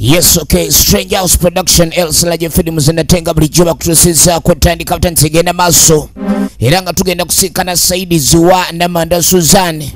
Yes, okay, Strange House Production, Elslaje Films natenga bulijjo bakutuusizaako tandika butandisi egenda maaso era nga tugenda kusinkana Saidi Ziwa Namanda Suzanne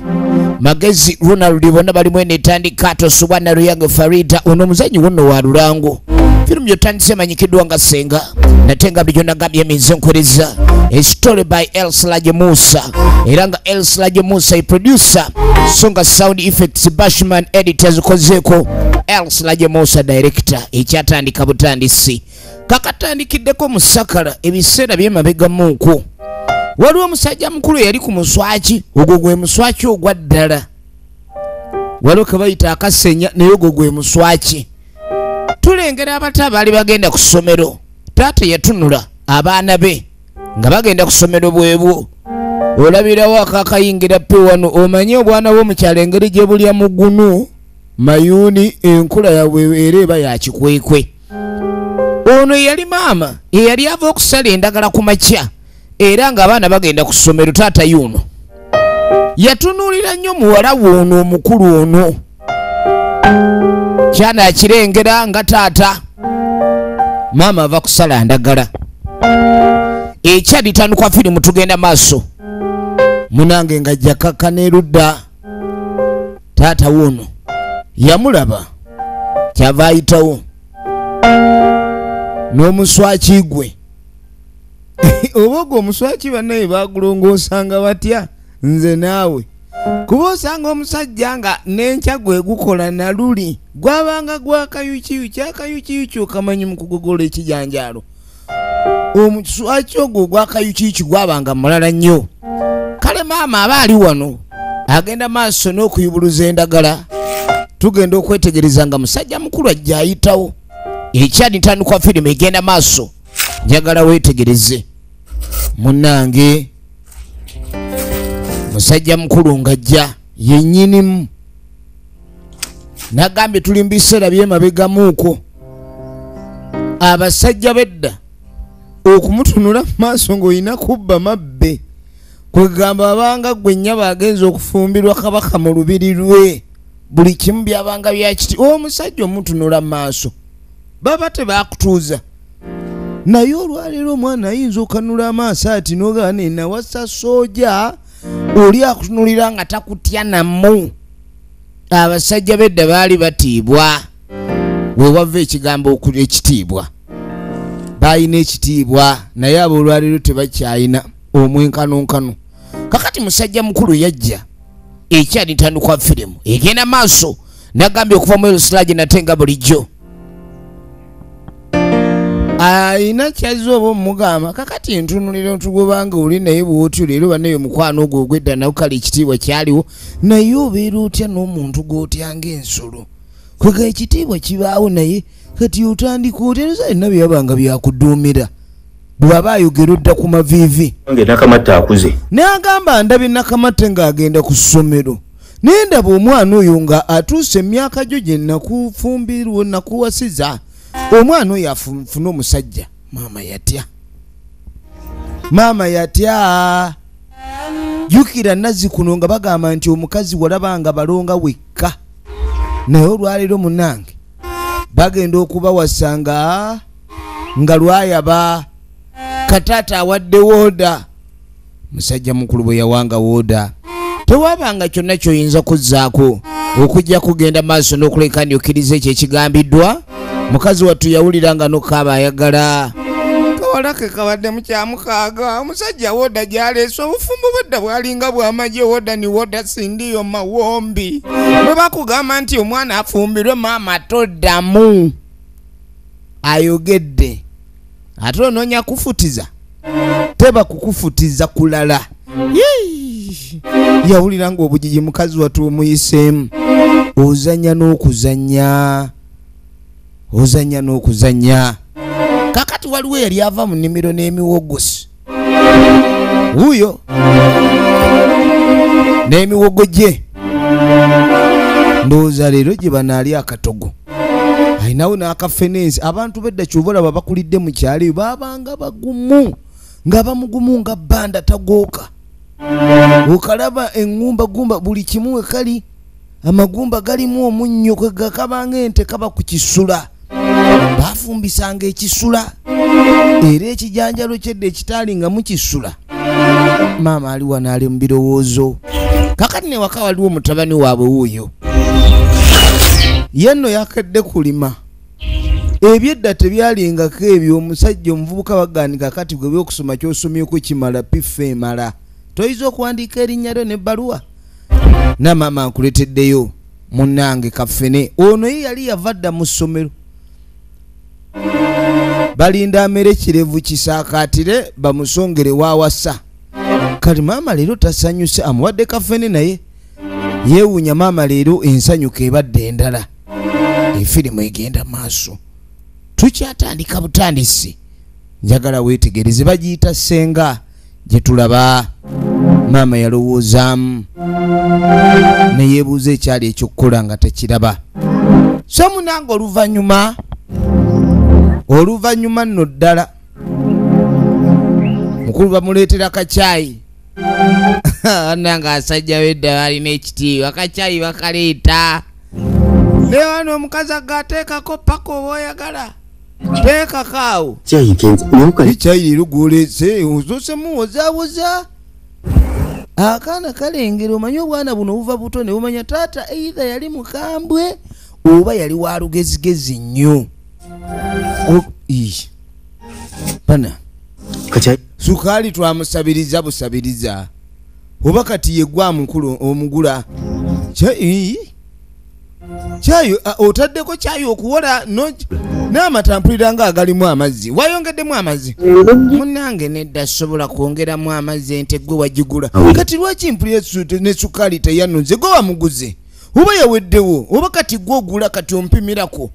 Magezi Ronald bonna balimu eno etandika Tosubwa Naluyange Farida ono omuzanyi wonno wa Lulango. Firimu gy'otandise emanyikiddwa nga Ssenga natenga bulijjo nagambye eminze nkoleza. A story by Elslaje Musa era nga Elslaje Musa producer, so nga sound effects Bashman editors kozeeko Elslaje Musa director. Ekyatandika butandisi kakatandikiddeko musakala ebiseera by'emabegamuuko. Waliwo omusajja mukulu eyali ku muswaki, ogwo gwe muswaki ogwa ddala. Waliwo ke bayita akasenya naye ogwo gwe muswaki. Tulengera abato abaali bagenda ku ssomero. Taata yatunula abaana be nga bagenda ku ssomero bwebwo. Olabirawo akakayingira pe wano omanye obwana bw'omukyalo engeri gye bulya mugunu mayuuni enkula yaabwe era eba ya kikwekwe. Ono yali maama eyali ava okusala endagala ku makya era ng'abaana bagenda ku ssomero. Taata yuno yatunuulira nnyo muwala we ono omukulu ono. Kyana akirengera nga taata maama ava kusala ndagala. Ekyaditandikwa firimu tugenda maaso munange nga jakaka n'erudda. Taata wuno yamulaba kyava ayitawo n'omuswaki gwe. Oba ogwo omuswaki bannaye bagulongoosanga batya nze naawe, kuba osanga omusajja nga n'enkya gwe gukola naluli gwabanga gwakayukiyuki akayukiyuki okamanyi mu kugogola ekijanjaalo. Omuswaki ogwo gwakayukiyuki gwabanga mulala nnyo. Kale maama aba ali wano agenda maaso n'okuyubuluza endagala. Tugenda okwetegereza nga musajja mukulu ajja ayitawo. Ekyaditandikwa firimu egenda maaso, njagala weetegereze munnange. Musajja mukulu ng'ajja yennyinimu. Nagambye tuli mu biseera by'emabegamuuko. Abasajja b'edda okumutunula mu maaso ng'olina kubba mabbe, kwegamba abanga gwe nnyabo agenza okufumbirwa kabaka mu lubiri lwe, buli kimu byabanga bya kiti. Omusajja omutunula mu maaso baba tebakutuuza, naye olwaleero omwana ayinza okanula amaaso ati n'ogaana nawasa sooja oli akutunulira nga takutya namu. Abasajja b'edda baali batiibwa, we wava ekigambo ekitiibwa. Baalina ekitiibwa naye aboolwaleero tebakyalina omwenkanonkano. Kakati musajja mukulu yajja ekyaditandikwa firimu egenda maaso. Nagambye okuva mu Elslaje natenga bulijjo ayina kyazze oba omugamba kakati ntunulira ntugobanga oli naye bw'otyo leero bannaye omukwano ogwo ogw'edda nawo kale ekitiibwa kyaliwo, naye obeera otya n'omuntu gw'otya ng'ensolo? Kwega ekitiibwa kibaawo naye kati otandika otya? Nza byonna byabanga byakuduumira. Bw'aba ayogera odda ku maviivi. Nakamatte akuze. N'agamba ndabye Nakamatte ng'agenda ku ssomero. Naye ndaba omwana oyo nga atuuse emyaka gyo gye nakufumbirwa nakuwasiza. Omwana oyo afune omusajja. Maama yatya. Maama yatya. Jjukira nazzi kuno nga bagamba nti omukazi walabanga balonga wekka. Naye olwaleero munnange bagenda okubawasanga nga lwayaba. Kataata awadde wooda. Musajja mukulu bwe yawanga wooda tewabanga kyonna ky'oyinza kuzzaako okujja kugenda maaso n'okuleka nti okkiriza ekyo ekigambiddwa. Mukazi wattu yawulira nga n'okaaba ayagala. Kawala ke kabadde mu kyamukaaga. Omusajja wooda gy'aleese obufumbo bwedda bwalinga bw'amagye. Wooda ni wooda sindiyo mawombi. Bwe bakugamba nti omwana afumbirwe maama toddamu. Ayogedde. Ate onoonya kufutiza. Teba kukufutiza kulala. Yawulira ng'obugigi mukazi wattu omuyiseemu. Ozannya n'okuzannya. Ozannya n'okuzannya. Kakati waliwo eyali ava mu nnimiro n'emiwogosi. Wuuyo n'emiwogo gye. Ndowooza leero gye banaali akatogo. Alinawo n'akafenensi. Abantu b'edda ky'oba olaba bakulidde mu kyalo baabanga bagumu, nga bamugumu nga bbanda tagooka. Okalaba eŋŋumbagumba buli kimu we kali. Amagumba galimu omunnyo kwegakabanga ente kaba ku kisula. Bafumbisanga ekisula era ekijanjalo kyedda ekitaali nga mukisula. Maama ali wano ali mu birowoozo. Kakati ne waka waliwo mutabani waabwe wuuyo. Ye nno yakedde kulima. Ebyedda tebyalingako ebyo omusajja omuvubuka bagaanika kati gwe byokusoma ky'osomyeko kimala pifa emala. Toyinza okuwandiika erinnya lyo n'ebbaluwa. Na maama nkuleeteddeyo munnange kafene. Ono ye yali yava dda mu ssomero. Balinda amere kirevu kisaakaatire bamusongere waawasa. Kati maama leero tasanyuse amuwadde kafene naye yeewuunya maama leero ensanyuka ebadde endala. Efirimu egenda maaso. Tukyatandika butandisi. Njagala weetegereze bagiyita Ssenga gye tulaba. Maama yalowoozaamu ne yeebuuza ekyali ekyokukola nga tekiraba. So munange oluvannyuma nno ddala mukulu bamuleetera kacaayi. Nange asajja b'edda balina ekitiibwa, kacaayi bakaleeta. Naye wano omukazi agateekako paka oba oyagala teekako awo. Ekyayi leero gw'oleese ozoosemu wozaawoza. Akaana kalengera omanyi obwana buno buva buto ne bumanya taata either yali mukambwe oba yali wa lugezigezi nnyo. Bana sukaali twamusabiriza busabiriza oba kati ye gwa mukulu omugula kyayi otaddeko kyayi okuwola n'amata mpulira nga agalimu amazzi. Wayongeddemu amazzi? Munnange nedda sobola kwongeramu amazzi ente gwe wagigula. Kati lwaki mpulira ne sukaali teyanunze gwe wamuguze oba yaweddewo oba kati gwe ogula kati ompimirako.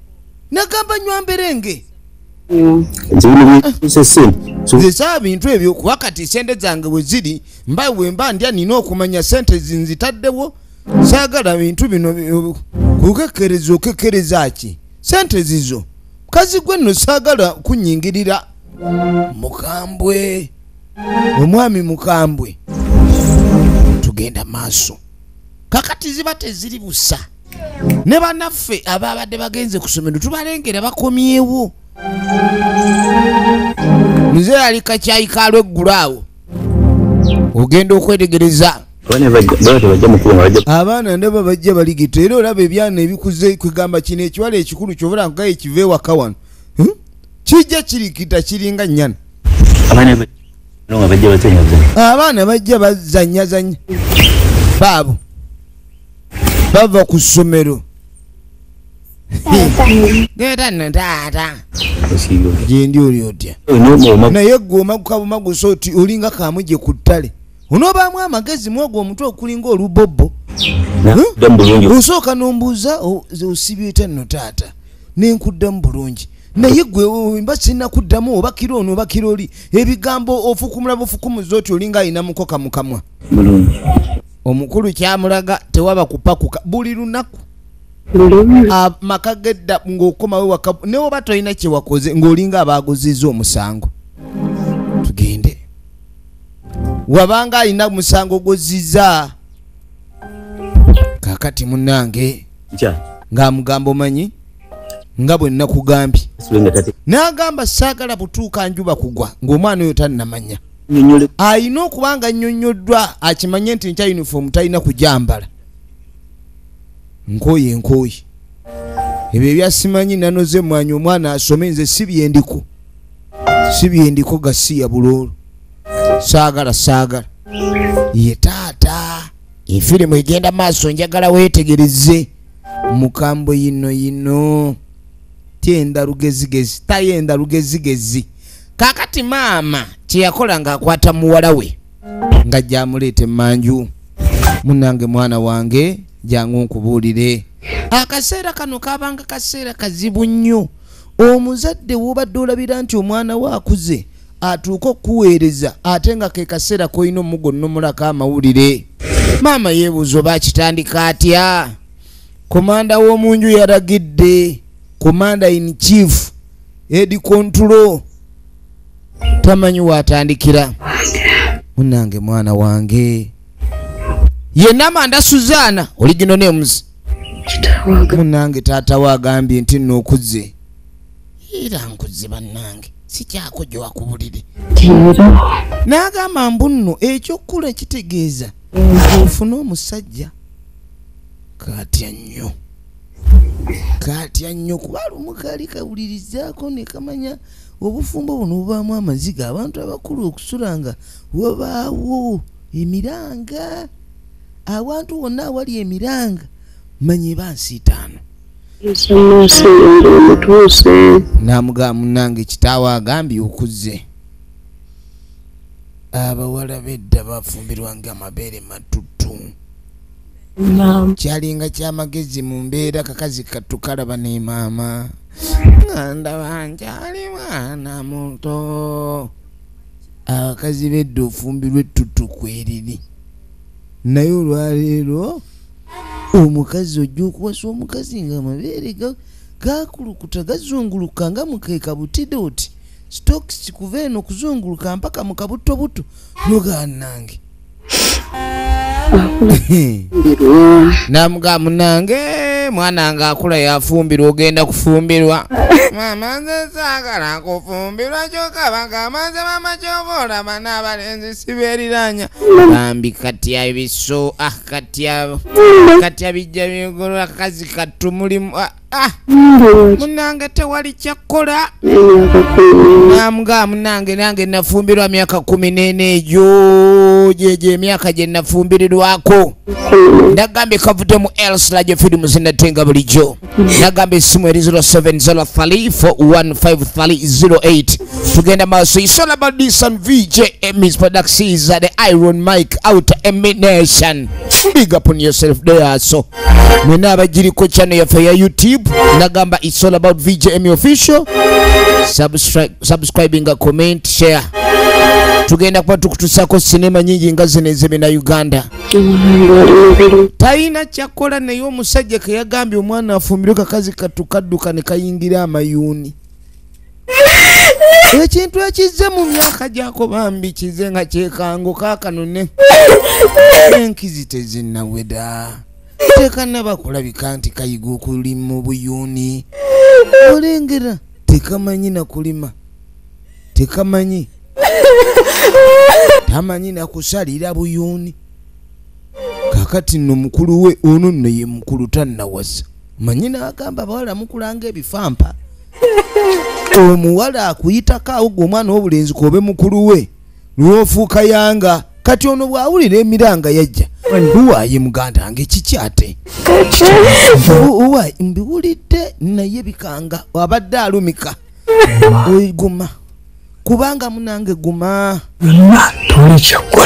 Nagamba nywa mberenge. Nze saa bintu ebyo kuba kati sente zange bwe ziri mba bwe mba ndya nina okumanya sente zinzitaddewo. Saagala bintu bino kukekkereza okekkereza ki sente zizo. Mukazi gwe nno saagala kunnyingirira. Mukambwe omwami mukambwe. Tugenda maaso. Kakati ziba teziri busa. Ne bannaffe ababadde bagenze ku ssomero tubalengera bakomyewo. Nze ali kacyayi ka lweggulo awo. Ogenda okwetegereza. Abaana ndaba bajja baligita era olaba ebyana ebikuze kugamba kino ekiwala ekikulu ky'obula nkugaye kive ewaka wano. Kijja kirikita kiringa nnyana. Abaana bajja bazannyazannya. Baabo bava ku ssomero. Genda nno taata. Gyendi oli otya? Naye gwe omaguka bumagusa oti olinga kamuje ku ttale. Onoobaamu amagezi mwogwo omutwe okulinga olubobbo. Osooka n'ombuuza osibye otya nno taata? Ne nkuddamu bulungi. Naye gwe mba sinnakuddamu oba kiro ono oba kiro oli ebigambo ofukumula bufukumuza oti olinga alina mukoka mu kamwa. Omukulu kyamulaga tewaba kupakuka buli lunaku. Amaka gedda ng'okomawo waka ne oba tolina kye wakoze ng'olinga abaaguzizza omusango. Tugende. Wabanga alina musango gw'ozizza. Kaakati munnange ng'amugamba omanyi nga bwe nnakugambye. N'agamba saagala butuuka njuba kugwa ng'omwana oyo tannamanya. Alina okuba nga nnyonnyoddwa akimanye nti nkya yunifoomu talina kugyambala. Nkooye nkooye. Ebyo ebyasimanyi nanoze emmwanyi omwana asome nze si byendiko. Si byendiko gasiya buloolo. Saagala saagala. Ye taata. Efirimu egenda maaso njagala weetegereze. Mukambwe yino yino. Tiyenda lugezigezi. Tayenda lugezigezi. Kaakati maama kye yakola ng'akwata muwala we nga gy'amuleeta emmanju. Munnange mwana wange jangu nkubuulire. Akaseera kano kabanga kaseera kazibu nnyo. Omuzadde w'obadde olabira nti omwana we akuze atuuka okuweereza ate nga ke kaseera k'olina omugonnomulako amawulire. Maama yeebuuza oba akitandika atya. Komanda w'omunju yalagidde, commander in chief Eddie Control tamanyi waatandikira. Munnange mwana wange. Ye Namanda Suzana original names. Munnange taata we agambye nti nno okuzze. Era nkuzze bannange, sikyakojjowa ku buliri. N'agamba mbu nno ekyokula kitegeeza ofune omusajja. Katya nnyo. Katya nnyo kuba lumu kaali kawulirizaako ne kamanya obufumbo buno bubaamu amaziga, abantu abakulu okusula nga wabaawo emiranga, awantu wonna awali emiranga manye bansiitaano. Namugamba munnange kitaawe agambye okuzze. Abawala b'edda bafumbirwanga amabeere matutu. Kyalinga kyamagezi mu mbeera kakazi kattu kalaba ne maama. Nga ndaba nkyali mwana muto. Abakazi b'edda ofumbirwa ettutu kweriri. Naye olwaleero omukazi ojja okuwasa omukazi ng'amabeere gakulukuta gazunguluka nga mukeeka butidooti. Stokes kuva eno kuzunguluka mpaka mu kabutobuto nogannange. Namugamba munnange mwana nga akula yafumbirwa ogenda kufumbirwa. Maama nze saagala kufumbirwa kyokka bagamba nze maama ky'oba olaba n'abalenzi sibeeriranya. Bambi katya ebiso, katya bijja bigolwa akazi kattu mulimu. Munnange tewali kyakkola. Namugamba munnange nange nafumbirwa myaka 14 egyo gyegyo emyaka gye nafumbirirwako. Nagambye kavudde mu Elslaje Films natenga bulijjo. Nagambye essimu eri 0703415308. Tugenda maaso. It's all about this and VJ Emmys Productions, the Iron Mic out Emination. Big up on yourself there. So mwena abagiriko channel yaffe ya YouTube. Nagamba it's all about VJ Emmy Official. Subscribing, comment, share. Tugenda kuba tukutusaako sinema nyingi nga zino ez'ebina Uganda. Talina kyakola naye omusajja ke yagambye omwana afumbirwe kakazi kattu kadduka ne kayingira amayuuni. Ekintu ekizze mu myaka gyako bambi kize nga kyekango kaakano ne enkizi tezinnaweda. Tekannaba kulabika nti kayiga okulima obuyuuni. Olengera tekamanyi na kulima, tekamanyi, tamanyi na kusalira buyuuni. Kakati nno mukulu we ono nno ye mukulu tannawasa. Manyi n'agamba abawala mukulanga ebifampa. Omuwala akuyitako awo gwe omwana w'obulenzi k'obe mukulu we lw'ofuuka yanga. Kati ono bw'awulira emiranga yajja, uwaaye muganda wange kiki ate? Uwaaye mbiwulidde naye bikanga abadde alumika. Guma kubanga munange guma.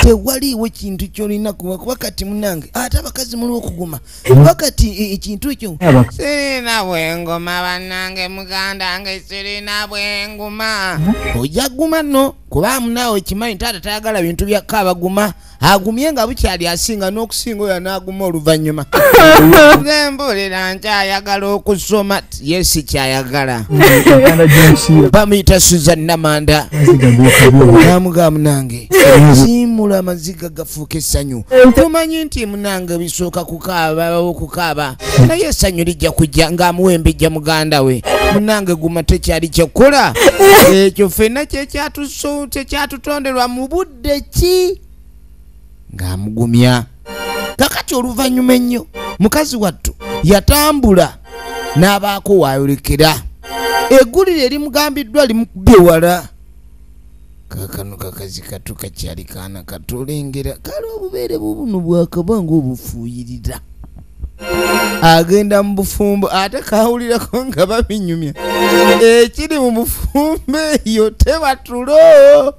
Tewaliwo kintu ky'olina kuba kati munange ate abakazi muliwo okuguma kuba kati ekintu ekyo. Sirina bwengoma bannange muganda wange sirina bwenguma. Ojja guma nno kuba munaawe kimanyi taata tayagala bintu bya kaaba guma. Agumye nga bukyali asinga n'okusinga oyo anaaguma oluvannyuma. Nze mpulira nkyayagala okusoma ye si kyayagala. Bamuyita Susan Namanda. Namugamba munange siimula amaziga gafuuka essanyu. Tumanyi nti munange bisooka kukaaba okukaaba naye essanyu lijja kujja ng'amuwa embijja muganda we. Munange guma tekyali kyakkola ekyo ffenna kyekyatutonderwa mu budde ki? Ng'amugumya. Kakati oluvannyuma ennyo mukazi wattu yatambula n'abaako waayolekera. Eggulire erimugambiddwa limukubye wala. Kaakano kakazi kattu kakyali kaana katulengera kale obubeere bubuno bwakaba ng'obufuuyirira. Agenda mu bufumbo ate kawulirako nga babinyumya. Ekiri mu bufumbo eyo teba tulo.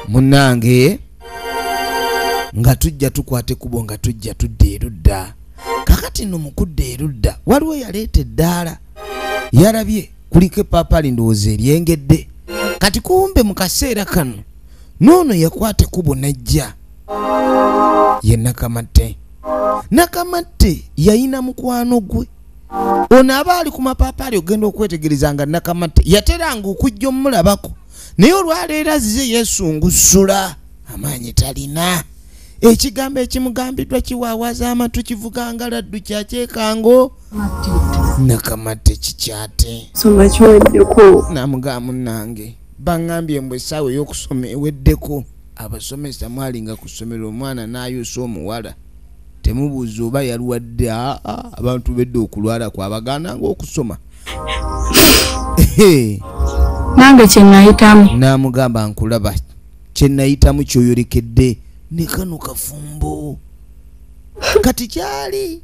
Munnange nga tujja tukwate kubo nga tujja tudda erudda. Kakati nno mu kudda erudda waliwo yaleeta eddaala. Yalabye kuliko eppaapali ndowooza eryengedde. Kati kumbe mu kaseera kano noono yakwata ekkubo n'ajja ye Nakamatte. Nakamatte yayina mukwano gwe. Ono aba ali ku mapaapaali ogenda okwetegereza nga Nakamatte yateranga okujja omulabako. Naye olwaleero azze yeesungusula amaanyi talina. Ekigambo ekimugambiddwa kiwaawaza amatu kivuga nga laddu kyakyekango. Nakamatte kikyate. Soma kiweddeko. Namugamba munnange baŋŋambye mbu essaawa ey'okusoma eweddeko. Abasomesa mwalinga ku ssomero omwana n'ayusa omuwala. Temubuuza oba yalwadde. Abantu bedde okulwala kwabagaana ng'okusoma. Nange kye nayitamu. Namugamba nkulaba kye nayitamu kyoyolekedde ne kano kafumbo. Kati kyali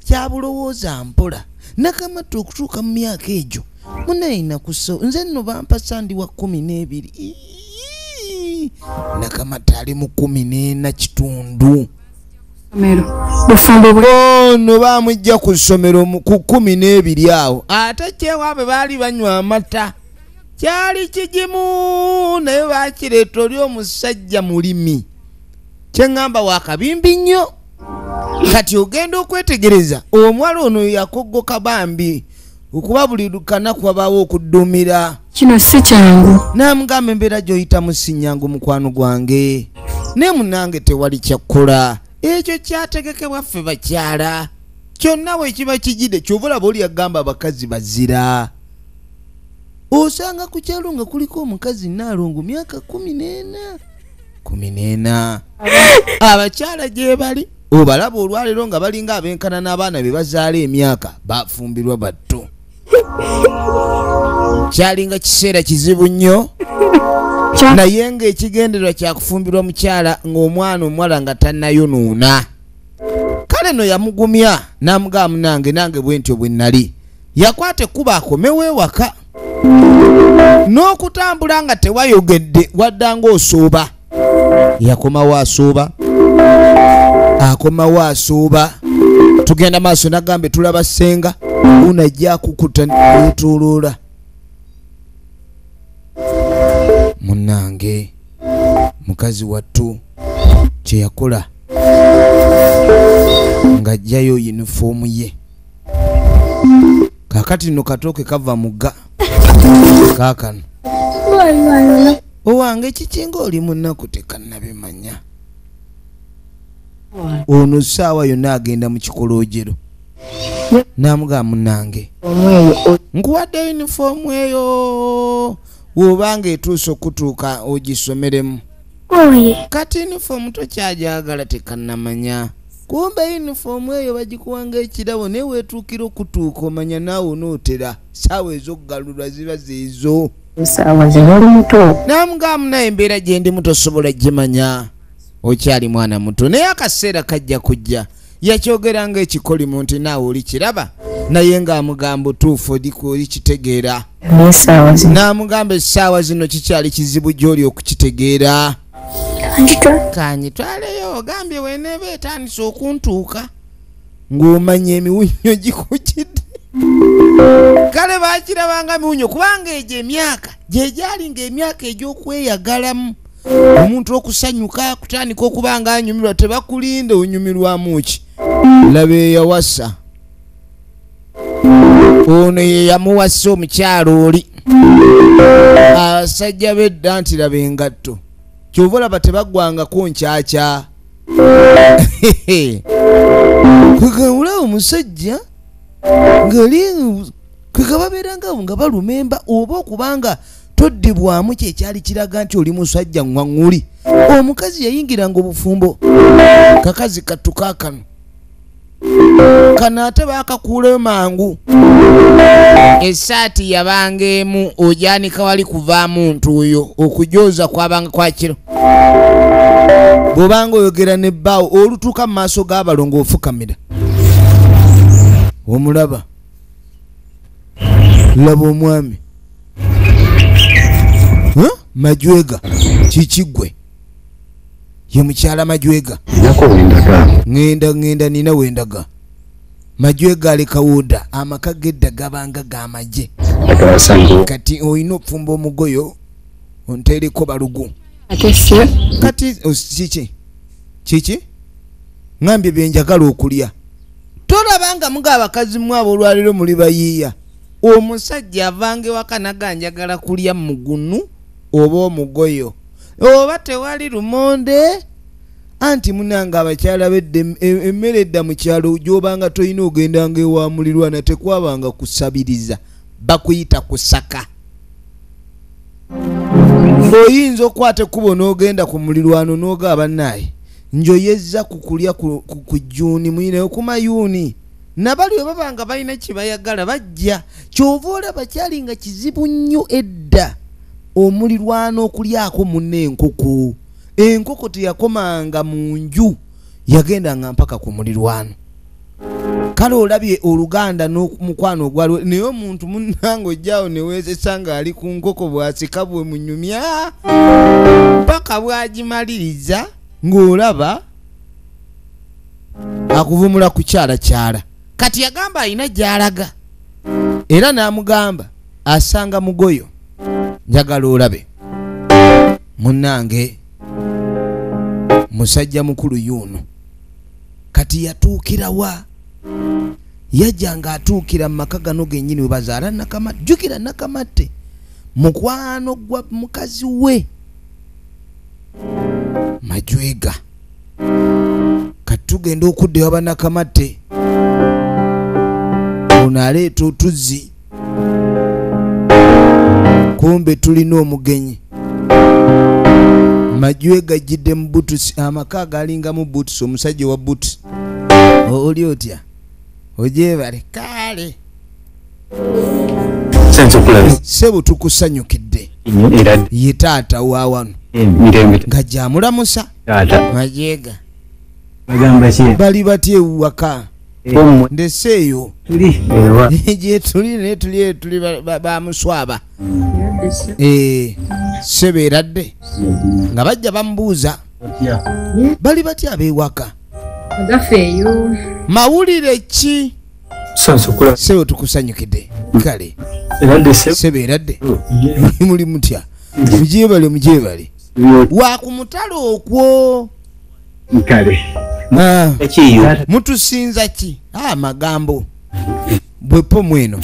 kyabulowooza mpola. Nakamatte okutuuka mu myaka egyo munayina kuso nze nno bampasa ndi wa 12. Nakamatte ali mu 14 kitundu. Ono bamujja ku ssomero ku 12 awo. Ate kyewaabwe baali banywa amata. Kyali kigimu naye bakireeta oli omusajja mulimi. Kye ŋŋamba wa kabimbi nnyo. Kati ogenda okwetegereza omuwala ono yakoggoka bambi okuba buli kanaku wabaawo okuddumira. Kino si kyangu. Namugamba embeera gy'oyitamu si nnyangu mukwano gwange. Naye munnange tewali kyakkola. Ekyo kyategekebwa ffe bakyala. Kyonna bwe kiba kijjidde ky'ova olaba oli yagamba abakazi bazira. Osanga ku kyalo nga kuliko omukazi Nnaalongo myaka 14. 14. Abakyala gye bali obalaba olwaleero nga balinga abenkana n'abaana be bazaala emyaka bafumbirwa batto. Kyalinga kiseera kizibu nnyo. Naye ng'ekigendererwa kyakufumbirwa mukyala ng'omwana omuwala nga tannayonoona. Kale nno yamugumya n'amugamba munnange nange bwe ntyo bwe nnali. Yakwata ekkubo akomewo ewaka. N'okutambula nga tewayogedde wadda ng'osooba. Yakomawo asooba. Akomawo asooba. Tugenda maaso n'agambe tulaba ssenga unajja kukuta yeetooloola. Munnange mukazi wattu kye yakola ng'aggyayo yunifoomu ye. Kaakati nno katooke kava mugga kaakano. Owange kiki ng'oli munnaku tekannabimanya. Ono ssaawa yonna agenda mu kikolojero. Namugamba munnange nkuwadde yunifoomu eyo bw'obanga etuuse okutuuka ogisomeremu. Kati yunifoomu tokyajagala tekannamanya. Kumbe yunifoomu eyo bagikuwanga ekirabo naye weetuukira okutuuka omanya naawe onootera. Ssaawa ez'okugalulwa ziba zeezo. Essaawa zino oli muto. Namugamba naye embeera gye ndimu tosobola gimanya. Okyali mwana muto naye akaseera kajja kujja. Yakyogera ng'ekikolimu nti naawe oli kiraba naye ng'amugamba otuufu olikitegeera. N'amugamba essaawa zino kikyali kizibu gy'oli okukitegeera. Kanyitwaleyo ogambye weneeba etandise okuntuuka ng'omanya emiwunyo gikujjidde. Kale baakirabanga miwunyo kubanga egyo emyaka gye gyali ng'emyaka egy'okweyagalamu. Omuntu okusanyuka kutandika okuba nga anyumirwa tebakulinda onyumirwamu ki. Laba eyawasa ono ye yamuwasa omukyalo oli. Abasajja b'edda nti laba engatto ky'ova olaba tebaggwangako nkyakya. Kwegamba omusajja ng'ali kwegamba babeeranga nga baluma oba okubanga toddibwamu kyekyali kiraga nti oli musajja ŋŋwaŋŋuli. Omukazi yayingiranga obufumbo. Kakazi kattu kaakano kano ate baakakuulayo mangu. Essaati yabanga emu ogyanika wali kuvaamu ntuuyo okujooza kwabanga kwa kiro. Bw'obanga oyogera ne bbaawo olutuuka mu maaso g'abalongo ofukamira. Omulaba. Laba omwami. Majwega kiki ggwe? Ye mukyala Majwega. Ŋŋenda nina wendaga. Majwega aleka woda amaka g'edda gabanga g'amagye. Kati olina okufumba omugoyo onteereko balugu. Kati kiki? Kiki? Ŋŋambye bye njagala okulya. Tolabanga muga abakazi mmwe aboolwaleero muli bayiiya. Omusajja avanga ewaka naga njagala kulya mugunu oba omugoyo. Oba tewali lumonde Anti munanga abakyala bedde emmere edda mu kyalo gy'obanga tolina ogendanga ewa mulirwana, tekwabanga kusabiriza, bakuyita kusaka. Oyinza okwata ekkubo n'ogenda ku mulirwano n'ogaba naye njoyezza ku kulya ku jjuuni muyinayo ku mayuuni. Nabali bwe babanga balina kye bayagala bajja. Ky'ova olaba kyali nga kizibu nnyo edda omulirwano okulyako munne enkoko. Enkoko teyakomanga mu nju, yagendanga mpaka ku mulirwano. Kale olabye oluganda n'omukwano ogwaliwo, naye omuntu munnange ojjaawo ne weesesa ng'ali ku nkoko bw'asika bwe munyumya paka bw'agimaliriza ng'olaba akuvumula kukyalakyala. Kati yagamba alina gy'alaga era n'amugamba asanga mugoyo, njagala olabe munnange musajja mukulu yuno. Kati yatuukirawa? Yajja ng'atuukira mu maka gano gennyini we bazaala Nakamatte. Jjukira Nakamatte mukwano gwa mukazi we Majwega. Kati tugenda okudda ewa Nakamatte, ono aleeta otuzzi, kumbe tulina omugenyi. Majwega ajjidde mu butusi, amaka agalingamu butusi, omusajja wa butusi. Oli otya? Ogyebale. Kale ssebo tukusanyukidde. Ye taata wa wano nga gyamulamusa. Majwega bali batya ewaka? Ndeseeyo gye tuli naye tuli tuli bamuswaba. Ssebo eradde nga bajja bamubuuza bali batya ab'ewaka? Mawulire ki? Ssebo tukusanyukidde. Kale ssebo eradde muli mutya? Mugyebale mugyebale. Wa ku mutalo okwo. Mutusinza ki? Amagambo bwepo mweno.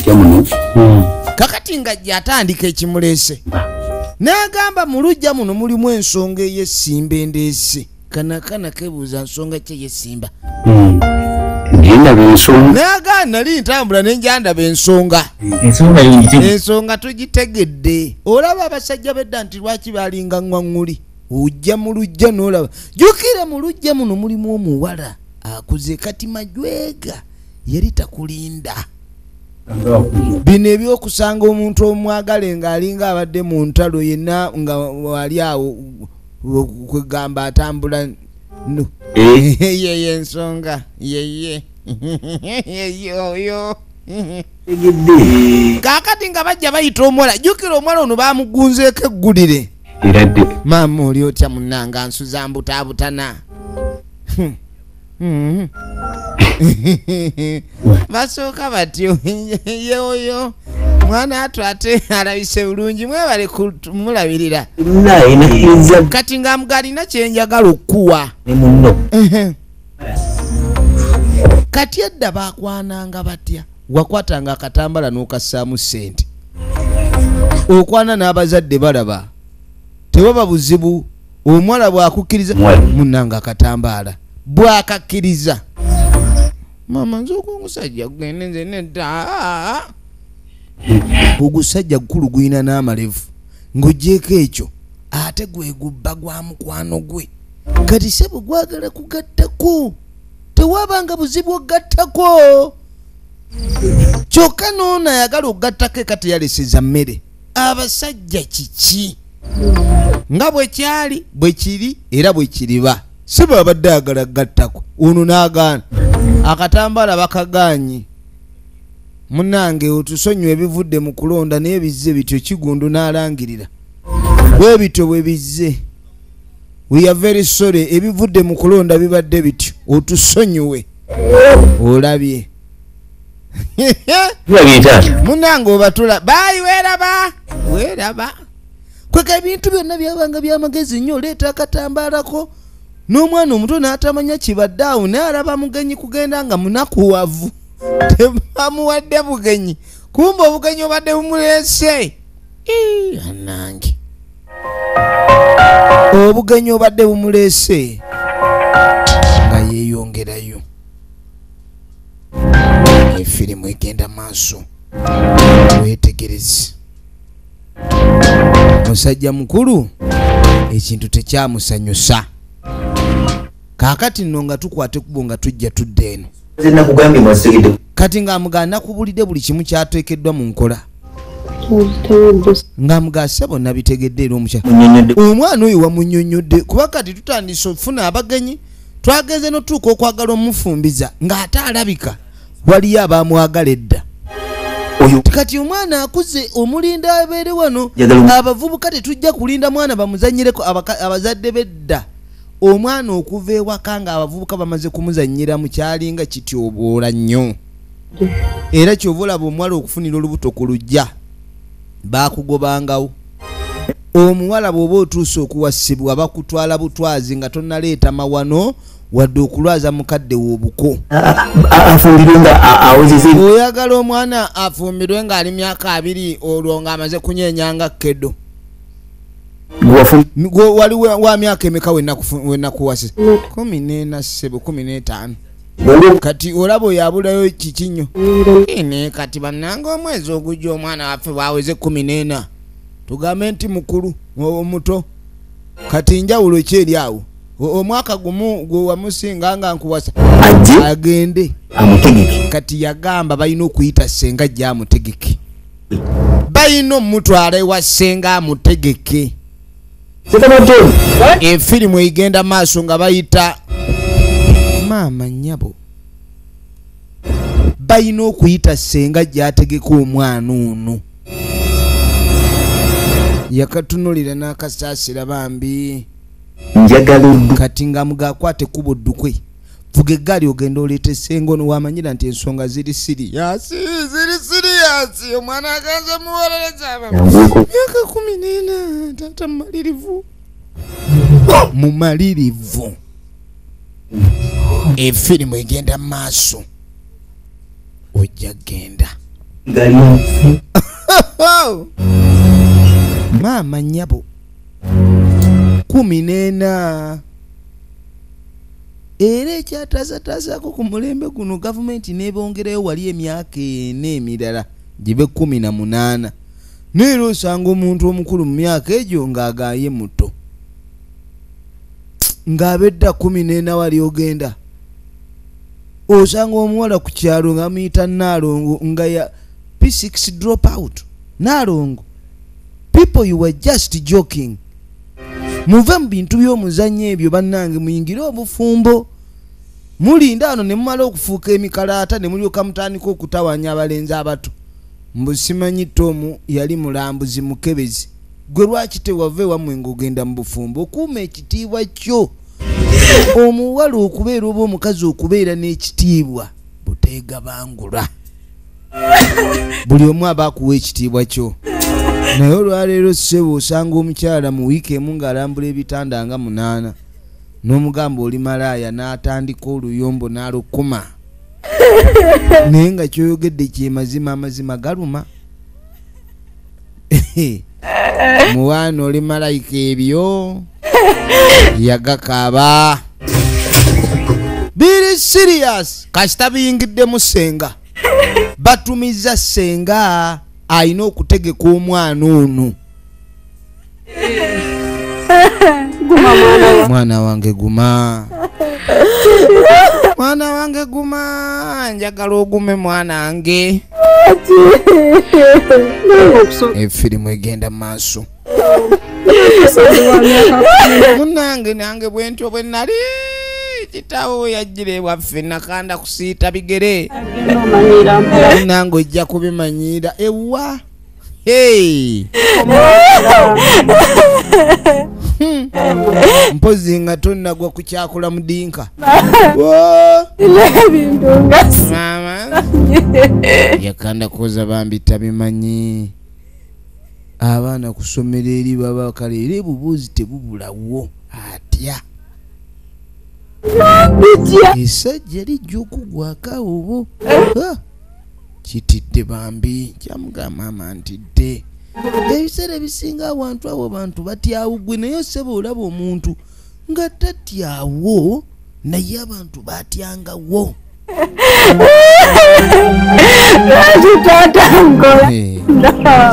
Kakati nga gyatandika ekimuleese n'agamba mu luggya muno mulimu ensonga ey'essimba endeese. Kana kebuuza nsonga ki ey'essimba? N'agaana nali ntambula ne njandaba ensonga. Ensonga tugitegedde. Olaba abasajja b'edda nti lwaki balinga ŋŋwaŋŋuli? Ojja mu luggya n'olaba. Jjukira mu luggya muno mulimu omuwala akuze. Kati Majwega yali takulinda. Bino ebyokusanga omuntu omwagale ng'alinga abadde mu ntalo yenna nga wali awo kwegamba atambula no. Yeye ensonga yeye yeyoyo. Kaakati nga bajja bayita omuwala. Jjukira omuwala ono bamugunzeeko eggulire. Maama oli otya munnanga nsuza mbutaabutana. Basooka batyo yeoyo mwana atu ate alabise bulungi, mwebale kumulabirira. Kati nga mugalina kyenjagala okuwa. Kati edda bakwananga batya? Wakwatanga akatambala n'okassaamu ssente, okwana n'abazadde balaba tewaba buzibu. Omuwala bw'akukkiriza munnanga akatambaala bw'akakkiriza, mama nze ogusajja gugende nze nedda. Ogusajja gukulu gulina n'amalevu, ng'ogyeko ekyo ate gwe gubba gwa mukwano gwe. Kati ssebo gwagala kugattako, tewabanga buzibu ogattako. Kyokka n'ono ayagala okugattako eka teyaleseza mmere. Abasajja kiki? Nga bwe kyali bwe kiri era bwe kiriba. Si bw'abadde ayagala kugattako, ono n'agaana. Akatambaala bakagaanyi. Munnange otusonyiwe ebivudde mu kulonda naye bizze bityo. Kigundu n'alangirira bwe bityo bwe bizze. We are very sorry, ebivudde mu kulonda bibadde bityo, otusonyiwe. Olabye munnange obatula baayi weeraba weeraba. Kweka ebintu byonna byabanga byamagezi nnyo. Oleeta akatambaalako n'omwana omuto n'atamanya kibadde awo, naye alaba mugenyi kugenda nga munakuwavu, tebamuwadde bugenyi, kumbe obugenyi obadde bumuleese. Annange obugenyi obadde bumuleese. Efirimu egenda maaso, weetegereze. Musajja mukulu ekintu tekyamusanyusa. Kaakati nno nga tukwata ekkubo nga tujja tudde eno. Nakugambye mwasigedde. Kati ng'amugamba nakubulidde buli kimu kyateekeddwa mu nkola. Ng'amugamba ssebo nabitegedde era omukyala. Omwana oyo wamunnyonnyodde kuba kati tutandise okufuna abagenyi, twagenze n'otuuka okwagala omufumbiza ng'ate alabika waliyo abamwagala edda. Kati omwana akuze omulinda abeere wano, abavubuka tetujja kulinda mwana bamuzannyireko abazadde b'edda. Omwana okuva ewaka nga abavubuka bamaze kumuzannyira mu kyalinga kityoboola nnyo. Era ky'ova olaba omuwala okufunira olubuto ku luggya baakugobangawo. Omuwala bw'oba otuuse okuwasibwa bakutwala butwazi nga tonnaleeta mawano wadde okulwaza mukadde w'obuko. Afumbirwe nga awezezza. Oyagala omwana afumbirwe ng'ali myaka 20 olwo ng'amaze kunyeenyanga kedo. Wali wa myaka emeka wenakuwasisa? 14 ssebo, 15. Kati olaba oyo abulayo kiki nnyo. Naye kati bannange omwezi ogujja omwana waffe bw'aweze 14 tugambe nti mukulu omuto. Kati njawulo ki eri awo? Omwaka gumu gwe wamusinga nga nkuwasa agende amutegeke. Kati yagamba balina okuyita ssenga ajje amutegeke, balina omutwala ewa ssenga amutegeke. Efirimu egenda maaso nga bayita maama nnyabo, balina okuyita ssenga gy'ategeka omwana ono. Yakatunulira n'akasaasira bambi. Kati nga mugakwate ekkubo ddukwe, vuga eggaali ogenda oleete ssenga ono wamanyira nti ensonga ziri siriyasi, ziri siriyasi. Omwana aganze muwolereza myaka 14, taata mumalirivu, mumalirivu. Efirimu egenda maaso, ojja genda. Maama nnyabo 14. Era ekyataasataasaako ku mulembe guno gavumenti n'ebongerayo wali emyaka 4 emirala gibe 18. Naye osanga omuntu omukulu mu myaka egyo ng'agaaye muto, ng'abedda 14 wali ogenda. Osanga omuwala ku kyalo nga muyita Naalongo nga ya P6 drop out. Naalongo, people you were just joking. Muve mu bintu by'omuzannyo ebyo bannange, muyingire obufumbo. Mulinda ano ne mumala okufuuka emikalaata ne mulyoka mutandika okutawaanya abalenzi abato. Mbu simanyi Tomu yali mulambuzi mukebezi. Gwe lwaki tewava ewammwe ng'ogenda mu bufumbo? Okuuma ekitiibwa kyo. Omuwala okubeera oba omukazi okubeera n'ekitiibwa buteegabangula. Buli omu aba akuwa ekitiibwa kyo. Naye olwaleero ssebo osanga omukyala mu wiiki emu ng'alambula ebitanda nga 8 n'omugamba oli malaaya n'atandika oluyombo n'alukuma. Naye nga ky'oyogedde kye mazima, amazima galuma. Muwana oli malayika ebyo yagakaaba. Biri serious. Kasita biyingiddemu ssenga, batumiza ssenga alina okutegeka omwana ono. Mwana wange guma, mwana wange guma, njagala ogume mwana wange. Efirimu egenda maaso. Munange nange bwentyo bwe nali kitaawo yajjira ewaffe nakanda kusiita bigere. Munange ojja kubimanyiira ewa. Hey. Mpozi nga tonnagwa ku kyakula mudinka. Mama yakanda koza bambi tabimanyi. Abaana kusomera eri baba kale era obubuuzi tebubulawo atya. Essajja lijja okugwako awo. Kitidde bambi, kyamugamba maama ntidde. Ebiseera ebisinga awantu awo abantu batyawo gwe, naye ssebo olaba omuntu nga tatyawo naye abantu batyangawo.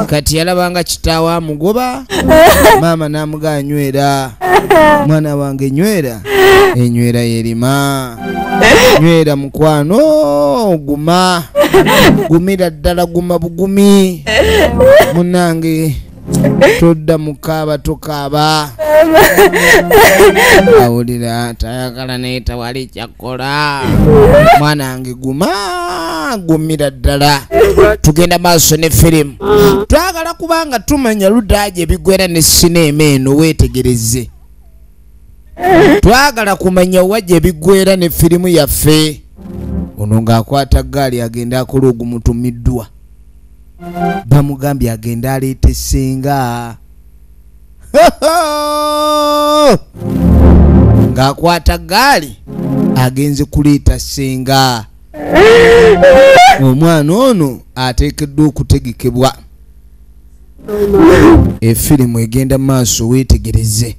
Kati yalabanga kitaawe amugoba, maama n'amugaa nywera, mwana wange nywera, enywera yerima, nywera mukwano, guma, gumira ddala, guma bugumi, munange todda mukaaba, tokaaba. Awulira tayagala naye tewali kyakola. Mwana wange guma, gumira ddala. Tugenda maaso ne firimu. Twagala kubanga tumanya ludda gye bigwera ne sinema eno, weetegereze. Twagala kumanya wa gye bigwera ne firimu yaffe. Ono ng'akwata ggaali agenda akola ogumutumiddwa. Bamugambye agenda aleete ssenga. Ng'akwata ggaali agenze kuleeta ssenga. Omwana ono ateekeddwa okutegekebwa. Efirimu egenda maaso, weetegereze.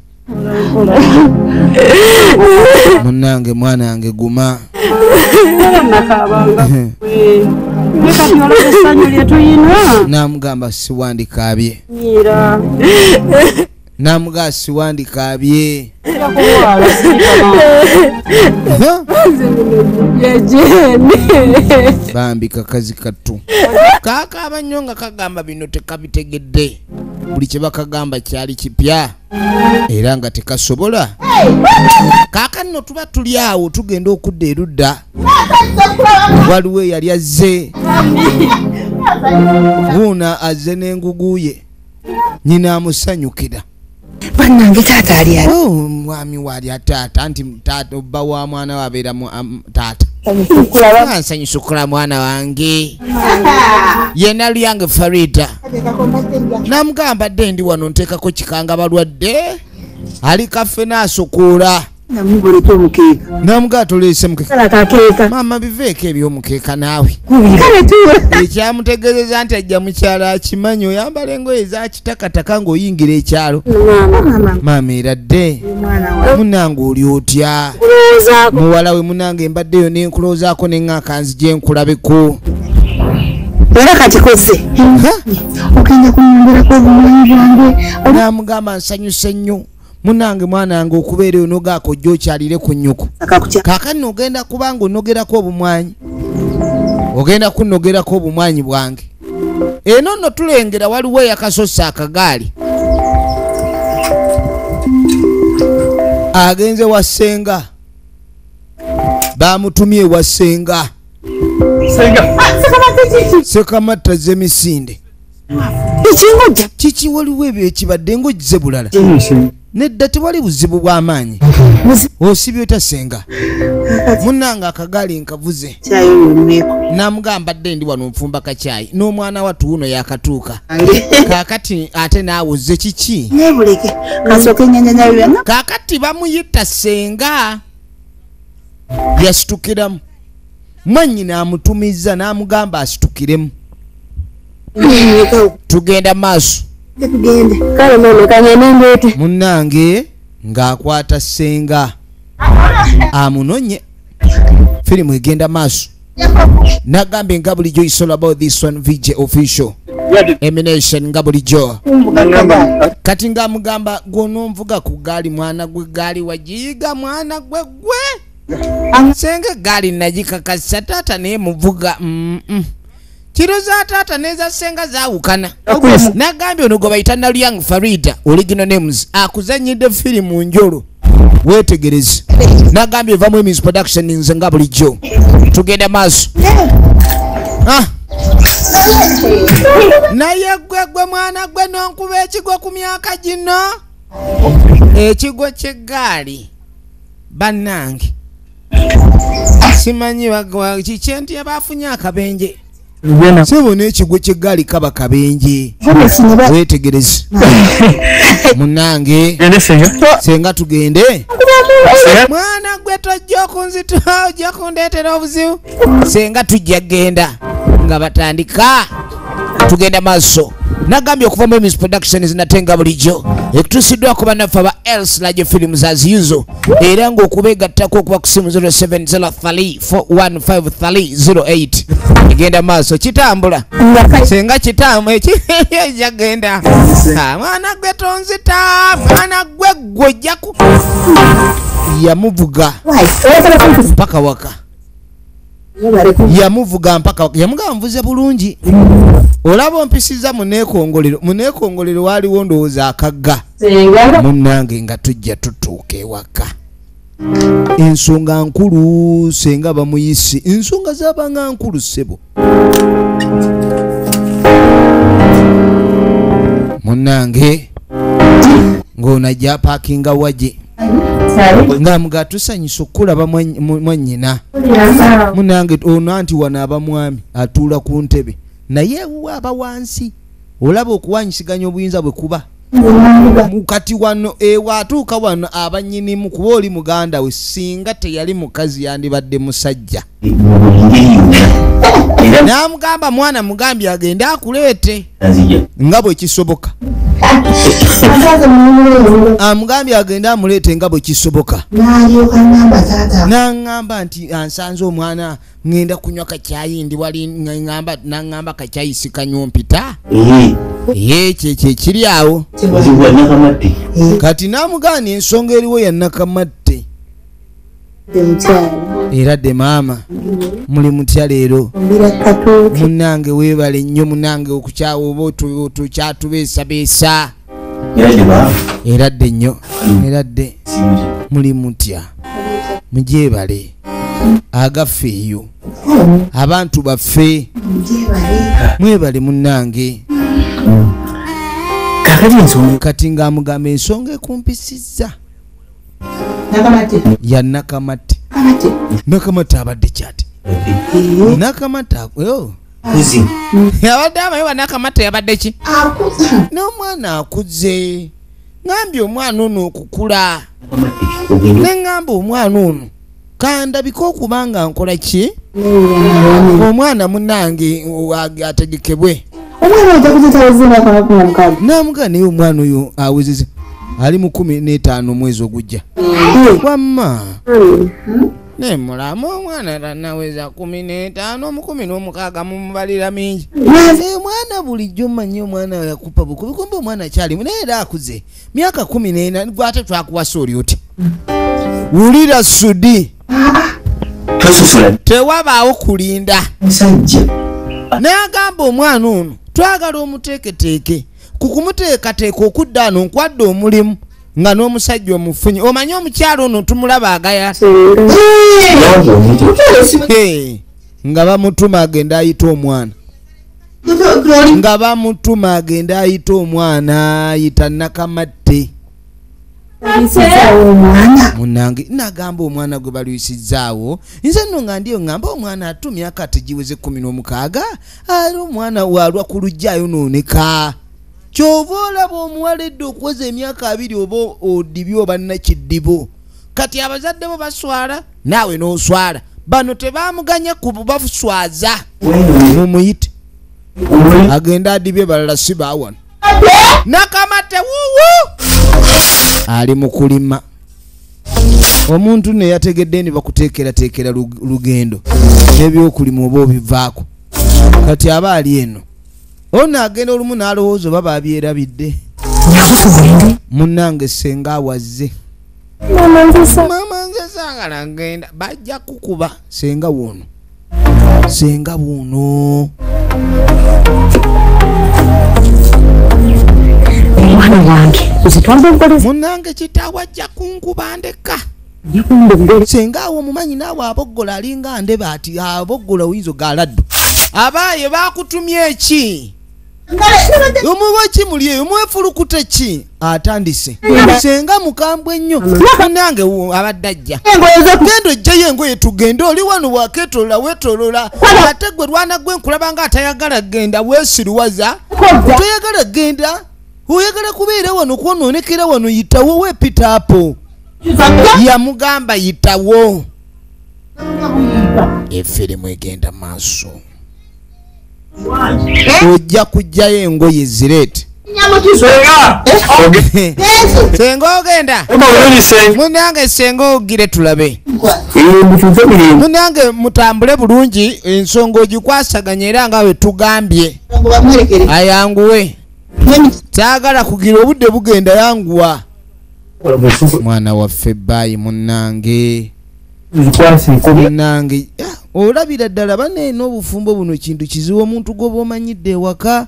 Munnange mwana wange guma. Namugamba siwandikaabye, namugamba siwandikaabye. Bambi kakazi kattu kakaaba nnyo nga kagamba bino tekabitegedde. Buli kye bakagamba kyali kipya era nga tekasobola. Kaakano tuba tuli awo tugenda okudda erudda, waliwo eyali azze wuuna azze n'engugu ye, nnyina amusanyukira. Bannange taata ali ali. Mwami waali taata, nti taata obba wa mwana we abeera taata. Nsanyusa okukola mwana wange. Yenna Luyange Farida. Namugamba dde ndi wano nteekako kikanga balwadde, ali kaffe n'asukuula. Namugamba tuleese mukeeka. Maama biveeko eby'omukeeka naawe. Ekyamutegeezeza nti ajja mu kyalo akimanyi, oyambala engoye eza kitakataka ng'oyingira ekyalo. Maama era dde munnange oli otya? Muwala we munnange mbaddeyo ne nkulowoozaako ne ŋŋaaka nzije nkulabeko. Era kakikoze. Ogenda kunyongerako obumanyi bwange. Namugamba nsanyuse nnyo. Munange mwana wange okubeera onogaako ojja okyalire ku nnyoko. Kaakano ogenda kubanga onogerako obumwanyi. Ogenda kunnogerako obumwanyi bwange. Eno nno tulengera waliwo eyakasosa akagaali. Agenze wa ssenga. Bamutumye wa ssenga. Ssekamatta z'emisinde. Kiki waliwo ebyo ekibadde ng'ogize bulala. Nedda tewali buzibu bw'amaanyi. Osibye otya ssenga? Munnange akagaali nkavuze. Namugamba dde ndi wano nfumba kacaayi n'omwana wattu wuno yakatuuka. Kaakati ate naawe ozze kiki? Kaakati bamuyita ssenga. Yasitukiramu. Mwannyina amutumizza n'amugamba asitukiremu. Tugenda maaso. Munnange ng'akwata ssenga amunonye. Firimu egenda maaso. Nagambye nga bulijjo is all about this one VJ official Emination nga bulijjo. Kati ng'amugamba gw'ononvuga ku ggaali mwana gwe, ggaali wagiyiga mwana gwe gwe. Ssenga eggaali nagikakasa taata naye muvuga. Kiro za taata n'eza ssenga zaawukana. Nagambye ono gwe bayita Naluyang Farida original names akuzannyidde firimu njolo. Weetegereze. Nagambye evamu Emi's production nze nga bulijjo. Tugenda maaso. Naye gwe gwe mwana gwe n'onkuba ekigwo ku myaka gino. Ekigwo ky'eggaali bannange. Simanyi kiki nti abafunye akabenje. Sebo n'ekigwo ky'eggaali kaba kabenje. Weetegereze. Munnange senga tugende. Mwana gwe tojja okunzita, ojja kundeetera obuzibu. Senga tujja genda. Nga batandika tugenda maaso. Nagambye okuva mu Emis Productions natenga bulijjo ekutuusiddwako bannaffe aba Els Large Films as usual, era ng'okubeegattako okuba ku simu 0703415308. Egenda maaso kitambula senga kitamu ekijagenda. Mwana gwe tonzita, mwana gwe gwojjaku. Yamuvuga mpaka waka, yamuvuga mpaka waka. Yamugamba nvuze bulungi, olaba ompisiza muneekongolero. Muneekongolero waaliwo ndowooza akagga. Munnange nga tujja tutuuka ewaka. Ensonga nkulu senga bamuyise, ensonga zabanga nkulu ssebo. Munnange ng'ono ajja paakinga waje nga tusanyusa okulaba mwannyina. Munnange ono anti wano aba mwami atuula ku ntebe, naye ewuwe aba wansi. Olaba okuwanyisiganya obuyinza bwe kuba kati wano ewa atuuka wano aba nnyinimu, kuba oli muganda we. Singa teyali mukazi yandibadde musajja. N'amugamba mwana mugambye agende akuleete nga bwe kisoboka. Amugambye agende amuleete nga bwe kisoboka. N'aŋŋamba nti ansanze omwana ŋŋenda kunywa kakyayi, ndi wali n'aŋŋamba kakyayi sikanywa mpita. Ye kyekyo ekiri awo. Kati n'amugaana ensonga eriwo ya Nakamatte. Era dde maama muli mutya leero? Munnange weebale nnyo munnange okukyawa oba tukyatubeesabeesa. Era dde nnyo, era dde muli mutya? Mugyebale agaffe eyo abantu baffe, mwebale munnange. Kati ng'amugamba ensonga ekumpisizza ya Nakamatte. Nakamatte abadde kyati? Nakamatte abadde abayewa. Nakamatte yabadde ki? N'omwana akuze. Ngambye omwana ono okukula, ne ŋŋamba omwana ono kandabika okuba nga nkola ki? Omwana munnange ategekebwe. Namugaa naye omwana oyo awezeze ali mu 15 omwezi ogujja. Wamma nemulamu omwana tanaweza 15, mu 16 mumubalira mingi. Omwana bulijjo mmanyi omwana yakupa bukubi, kumbe omwana akyalimu naye era akuze myaka 14. Gwate twakuwasa oli oti? Wulira Sudi, tewabaawo kulinda. N'agamba omwana ono twagala omuteeketeeke. Ku kumuteekateeka okudda ano nkwadde omulimu nga n'omusajja omufunye. Omanyi omukyalo ono tumulaba agaya nga bamutuma agenda ayita omwana, nga bamutuma agenda ayita omwana, ayita Nakamatte. Munnange nagamba omwana gwe balwisizzaawo. Nze nno nga ndiyo ŋŋamba omwana atu myaka tegiweze 16, ali omwana waalwa ku lujja ayonooneka. Kyova olaba omuwala edda okuweza emyaka 20 oba odibye oba nnakiddibo. Kati abazadde bo baswala, naawe n'oswala. Bano tebamuganya kubaswaza. Mumuyite agenda adibye, balala si baawano. Nakamatte wuwu ali mu kulima. Omuntu ne yategedde ni bakuteekerateekera lugendo n'ebyokulima oba obivaako. Kati aba ali eno ono agenda olumu n'alowooza oba babyerabidde. Munnange senga awazze, mama nze saagala ngenda, bajja kukuba. Senga wuuno, senga wuuno. Omwana wange munnange kitaawe ajja kunkuba ndeka. Senga awo omumanyi naawe aboggola alinga ndeba ati aboggola oyinza ogaladdu. Abaaye baakutumye eki? Omuwa ki muli eyo? Mwefulukute ki? Atandise senga mukambwe nnyo. Munnange abadde ajja, genda ojjayo engoye tugende. Oli wano wakeetolola weetolola, ate gwe lwana gwe nkulaba nga atayagala genda, weesiruwaza toyagala genda, oyagala kubeera wano kwonoonekera wano. Yitawo weepitaapo. Yamugamba yitawo. Efirimu egenda maaso. Ojja kujjayo engoye zireete. Senga ogenda. Munange senga ogire tulabe. Munange mutambule bulungi ensonga ogikwasaganya era nga we tugambye. Ayanguwe. Saagala kugira obudde bugenda yanguwa. Mwana waffe bbayi munnange. Munnange olabira ddala banene obufumbo buno kintu kizibu omuntu gw'oba omanyidde ewaka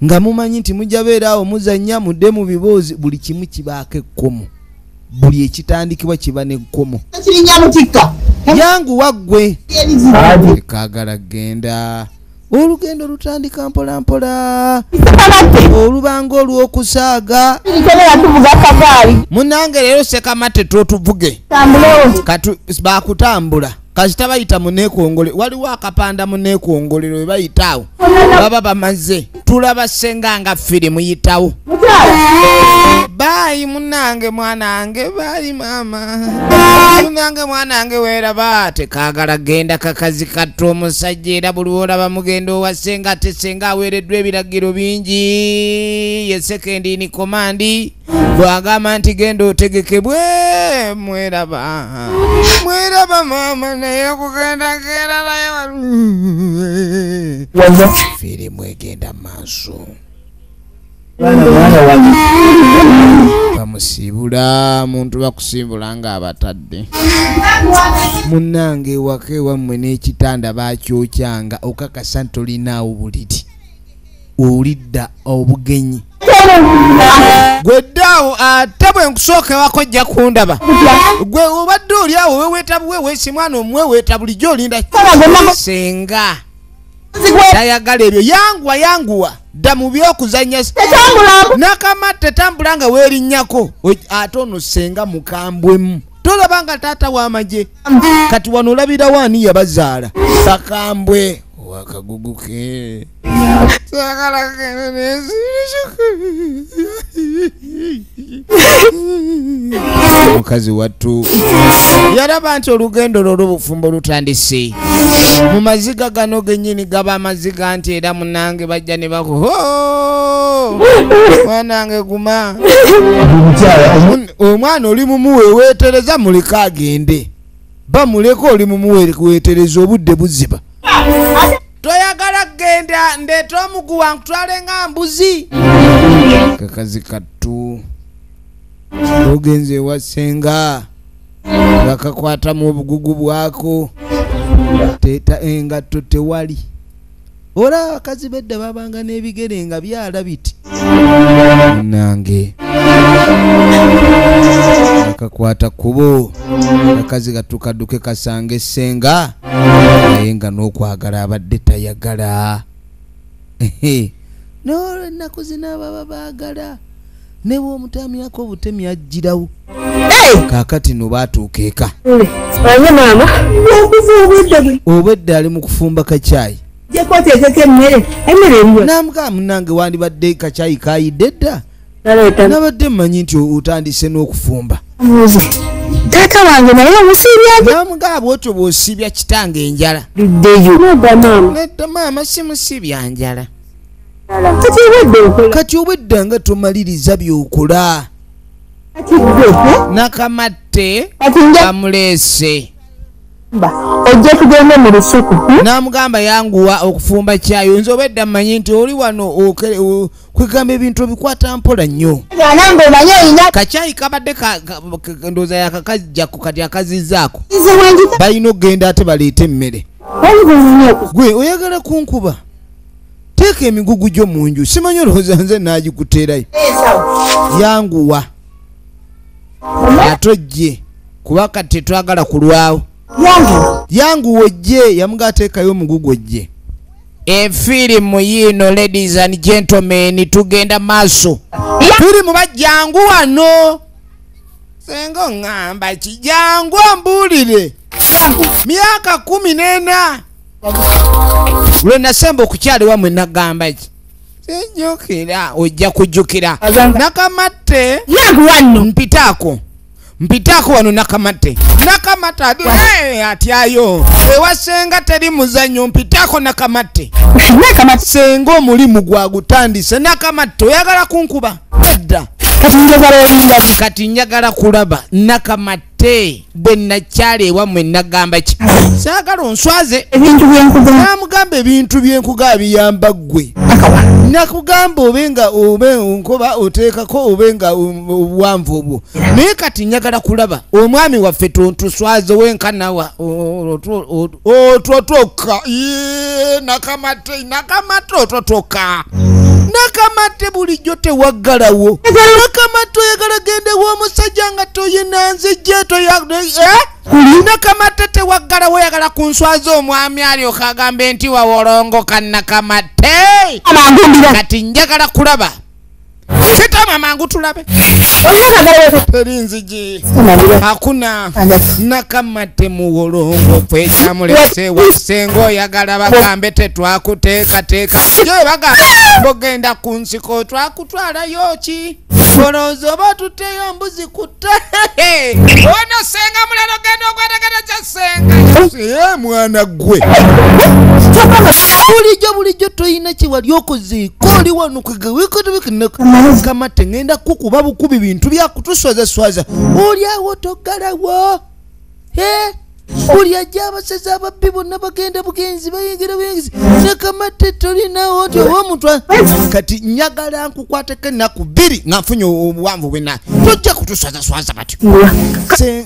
nga mumanyi nti mujja beera awo muzannya mudde mu biboozi buli kimu kibaako ekkomo. Buli ekitandikibwa kiba n'ekkomo. Yanguwa ggwe. Kaagala genda. Olugendo lutandika mpola mpola. Olubanga olw'okusaaga. Munnange leero Ssekamatte totuvuge. Katu baakutambula. Kasita bayita munneekongole. Waliwo akapanda munneekongolero we bayita awo. Baba bamaze. Tulaba ssenga nga firimu yitawo. Baayi munnange mwanange, baayi maama. Munnange mwanange weeraba tekaagala genda kakazi kattu omusajja era buli lw'olaba mugenda owa ssenga ate ssenga aweereddwa ebiragiro bingi. Ye second in command bw'agamba nti genda otegekebwe mweraba. Mweraba maama naye okugenda genda naye firimu egenda maaso. Bamusiibula muntu bakusiibula nga abatadde. Munnange ewaka ewammwe n'ekitanda baakyokyanga okakasa nti tolinaawo buliri. Olidda obugenyi. Gwe ddaawo ate bwe nkusooka ewaka ojja kundaba. Gwe obadde oli awo weeweeta buweweesi mwana omweweeta bulijjo olinda. Senga tayagala ebyo yanguwa yanguwa. Dda mu by'okuzannya Nakamatte tambula nga weerinnyako ate ono ssenga mukambwemu. Tolaba nga taata w'amagye. Kati wano olabirawo ani yabazaala. Sakambwe owakagugu ke. Mukazi wattu yalaba nti olugendo lwo olw'obufumbo lutandise. Mu maziga gano gennyini gaba amaziga nti era munnange bajja ne baku mwanange guma. Omwana oli mumuweeweetereza muleke agende. Bamuleke oli mumuweeweetereza obudde buziba. Toyagala kugenda ndeeta omuguwa nkutwale nga mbuzi. Kakazi kattu ogenze ewa ssenga bakakwatamu obugugu bwako teta engatto tewali. Olaba abakazi b'edda babanga n'ebigere nga byala biti. Nange akakwata kkubo akazi kattu kadduke kasange ssenga naye nga n'okwagala abadde tayagala. N'olwo ennaku zino ababa baagala ne bw'omutamyako obutemi ajjirawo. Kaakati no baatuuka eka. Obwedda ali mu kufumba kacaayi. Namugamba munnange wandibadde kacaayi kaayidde dda. Nabadde mmanyi nti otandise n'okufumba. Taata wange naye omusiibya. Namugamba bw'otyo bw'osiibya kitange enjala. Nedda maama simusiibya njala. Kati obwedda nga tomaliriza by'okola. Nakamatte bamuleese. Ojja tugende mu lusuku. Namugamba yanguwa okufumba caayi. Nze obwedda mmanyi nti oli wano kwegamba ebintu obikwata mpola nnyo. Kacaayi kabadde ndowooza yakakajjako kati akazizzaako. Balina okugenda ate baleete emmere. Gwe oyagala kunkuba? Teeka emigugu gyo mu nju. Simanyi olowooza nze naagikuteerayo. Yanguwa ate ojje kuba kati tetwagala kulwawo. Yanguwa ojje. Yamuga ateekayo omugugu ojje. Efirimu yiino ladies and gentlemen tugenda maaso. Firimu bajjangu wano. Senga oŋŋamba ki? Jangu ombuulire. Myaka 14 lwe nasemba okukyala ewammwe nagamba ki? Sijjukira. Ojja kujjukira. Nakamatte mpitaako. Mpitaako wano Nakamatte. Nakamatte atyayo. Ewa senga teri muzannyo mpitaako Nakamatte. Nakamatte. Senga omulimu gwagutandise. Nakamatte oyagala kunkuba. Edda. Kati njagala kulaba Nakamatte bwe nakyala ewammwe nagamba ki? Saagala onswaze. Namugamba ebintu byenkuga biyamba ggwe. Nakugamba obe nga obe nkoba oteekako obe nga obuwanvu obwo. Naye kati njagala kulaba omwami waffe tontuswaze wenkanawa otwotoka. Nakamatte, Nakamatte ototoka. Nakamatte bulijjo tewaggalawo. Nakamatte oyagala gende w'omusajja nga toyina nzijje Nakamatte tewaggalawo oyagala kunswaza omwami alyoka agambe nti wawolongoka Nakamatte. Kati njagala kulaba. Sitama mangu tulabe. Teri nziji. Hakuna. Nakamatte muwolongo ffe kyamulese wasenga oyagala bagambe tetwakuteekateeka. Yo bagamba bogenda ku nsiko twakutwalayo ki? Olowooza oba otutteyo mbuzi kutta. Ono senga mulala ogenda okwetegereza kya senga. Mwana ggwe. Bulijjo toyina kye wali okozeeko oli wano Nakamatte ngenda kukuba bukubi bintu byakutuswazaswaza. Oli awo toggalawo. Buli ajja abasezi ababbi bonna bagenda bugenzi bayingira buyingizi. Nakamatte tolinawo nti oba omuntu kati njagala nkukwateko ennaku bbiri nga nfunye obuwanvu bwe tojja kutuswazaswaza batyo.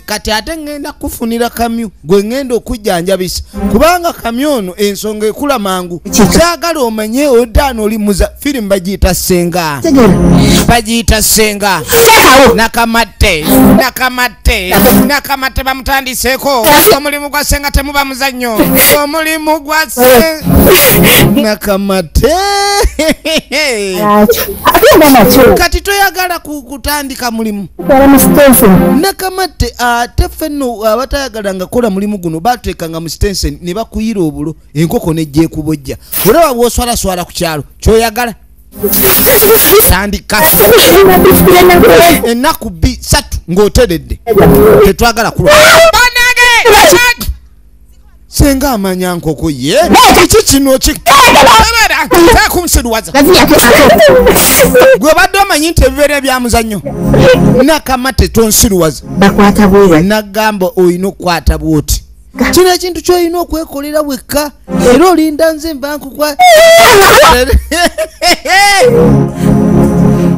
Kati ate ngenda kufunira kamyu gwe ngenda okujjanjabisa kubanga kamyu ono ensonga ekula mangu. Saagala omanye odaano oli muza firimu bagiyita Senga. Bagiyita Senga. Nakamatte, Nakamatte, Nakamatte bamutandiseeko. Omulimu gwa senga temuba muzannyo. Omulimu gwa senga. Nakamatte. Kati toyagala kutandika mulimu. Nakamatte ate ffe nno abatayagalanga kukola mulimu guno batuteekanga mu sitensi ne bakuyira obulo enkoko nejja ekubojja. Olaba bw'oswalaswala ku kyalo ky'oyagala. Tandika ennaku 3 ng'oteredde. Tetwagala kulwa. Senga amanya nkoko ye. Kiki kino ki? Tekunsiruwaza. Gwe badde omanyi nti ebibeera bya muzannyo. Nakamatte tonsiruwaza. Bakwata bwera. Nagamba olina okukwata bw'oti. Kino ekintu ky'olina okwekolera wekka era olinda nze nva nkukwa.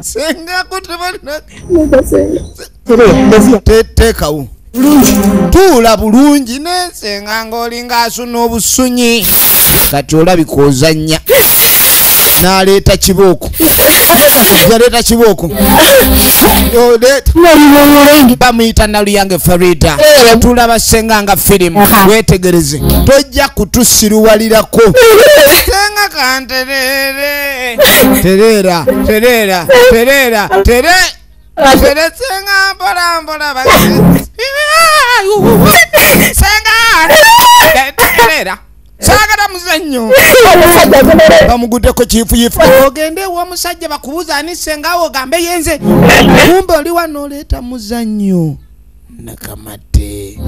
Senga kutebalina. Teekawo. Tuula bulungi nensenga ng'olinga asuna obusunyi. Kati olabika ozannya. N'aleeta kibooko. Yaleeta kibooko. Bamuyita Naluyange Farida. Tulaba Senga nga firimu. Weetegereze. Tojja kutusiruwalirako. Senga kanterere. Tereera. Tereera. Tereera. Tere. Tere senga mpola mpola. Senga. Tereera. Saagala muzannyo. Bamuguddeko kifuyifu. Ogende ew'omusajja bakubuuza ani senga wo ogambe yenze. Kumbe oli wano oleeta muzannyo. Nakamatte.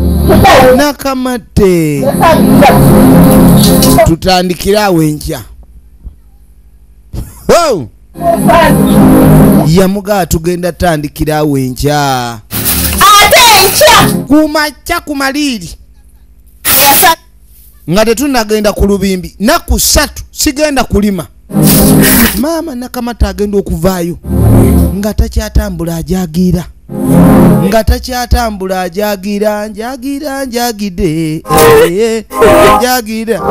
Nakamatte. Tutandikire awo enkya. Yamugaa tugenda tandikira awo enkya. Ate enkya. Kumakya ku maliiri. Nga tetunnagenda ku lubimbi naku 3 sigenda kulima. Maama Nakamatte agenda okuvaayo nga takyatambula ajagiira. Nga takyatambula ajagiira njagiira njagidde njagiira.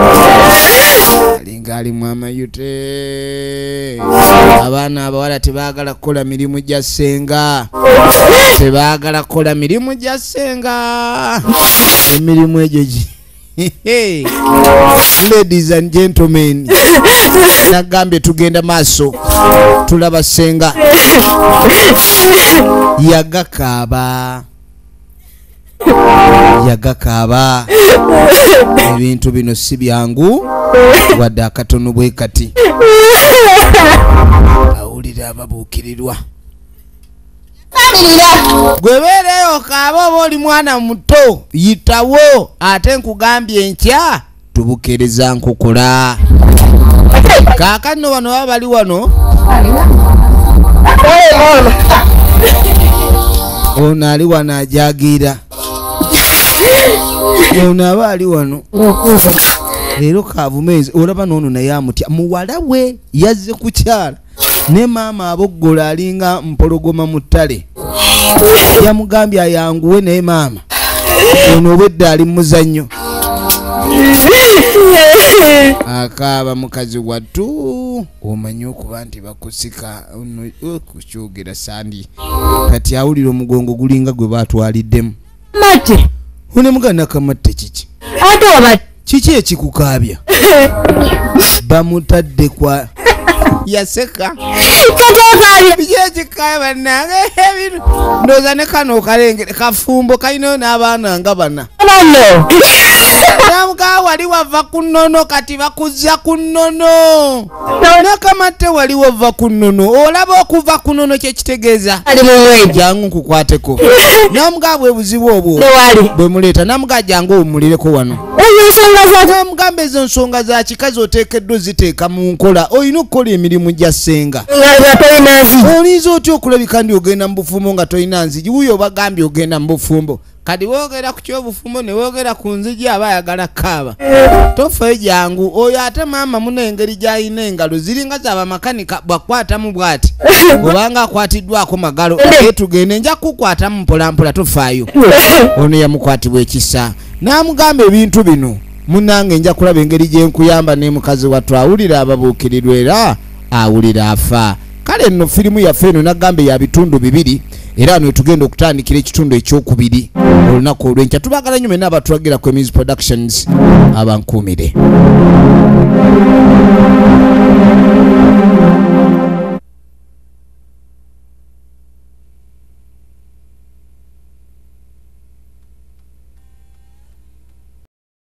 Alinga alimu amayute. Abaana abawala tebaagala kukola mirimu gya senga. Tebaagala kukola mirimu gya senga. Emirimu egyo Hey, ladies and gentlemen, nagambye tugenda maaso tulaba senga yagakaaba yagakaaba. Ebintu bino si byangu wadde akatono bwe kati. Awulira ababuukirirwa. Gwe beereyo okaaba oba oli mwana muto yitawo, ate nkugambye enkya tubukeereza nkukola. Kaakano bano baba bali wano. Ono ali wano ajagira. Ono aba ali wano. Leero kavumenzi olaba n'ono naye amutya. Muwala we yazze kukyala ne maama aboggola alinga mpologoma mu ttale. Yamugambye ayanguwe naye maama ono obwedda ali mu muzannyo. Akaaba mukazi wattu omanyi okuba nti bakusika kukyogera sandi. Kati awulira omugongo gulinga gwe batwaliddemu. Mate. One muganda kamatte kiki? Ate oba kiki ekikukaabya? Bamutadde kwa yaseka. Kiki ekikaabya bannange ebintu? Ndowooza ne kano okalengere kafumbo kalinayo n'abaana nga bana. Namugaa wali wava ku nnono kati bakuzza ku nnono. Nakamatte wali wava ku nnono. Olaba okuva ku nnono kye kitegeeza. Jangu nkukwateko. Namugaa bwe buzibu obwo bwe muleeta. Namugaa jangu owummulireko wano. Namugamba ezo nsonga za kikazi oteekeddwa oziteeka mu nkola. Olina okukola emirimu gya ssenga. Oyinza otya okulabika ndi ogenda mu bufumbo nga tolina nzigi? Wuuyo obagambye ogenda mu bufumbo. Kati woogera ku ky'obufumbo ne woogera ku nzigi aba ayagala kaaba. Tofayo jangu. Oyo ate maama muno engeri gy'alina engalo ziringa z'abamakanika bw'akwatamu bw'ati. Obanga akwatiddwako magalo. Naye tugende nja kukwatamu mpolampola tofaayo. Ono yamukwatibwa ekisa. N'amugamba ebintu bino. Munnange nja kulaba engeri gye nkuyamba ne mukazi wattu awulira ababuukirirwa era awulira afa. Kale nno firimu yaffe eno nagambye ya bitundu bibiri. Era wano tugenda okutandikira ekitundu ekyokubiri olunaku olw'enkya. Tubaagala nnyo mwenna abatulagira ku Emizi Productions abankuumire.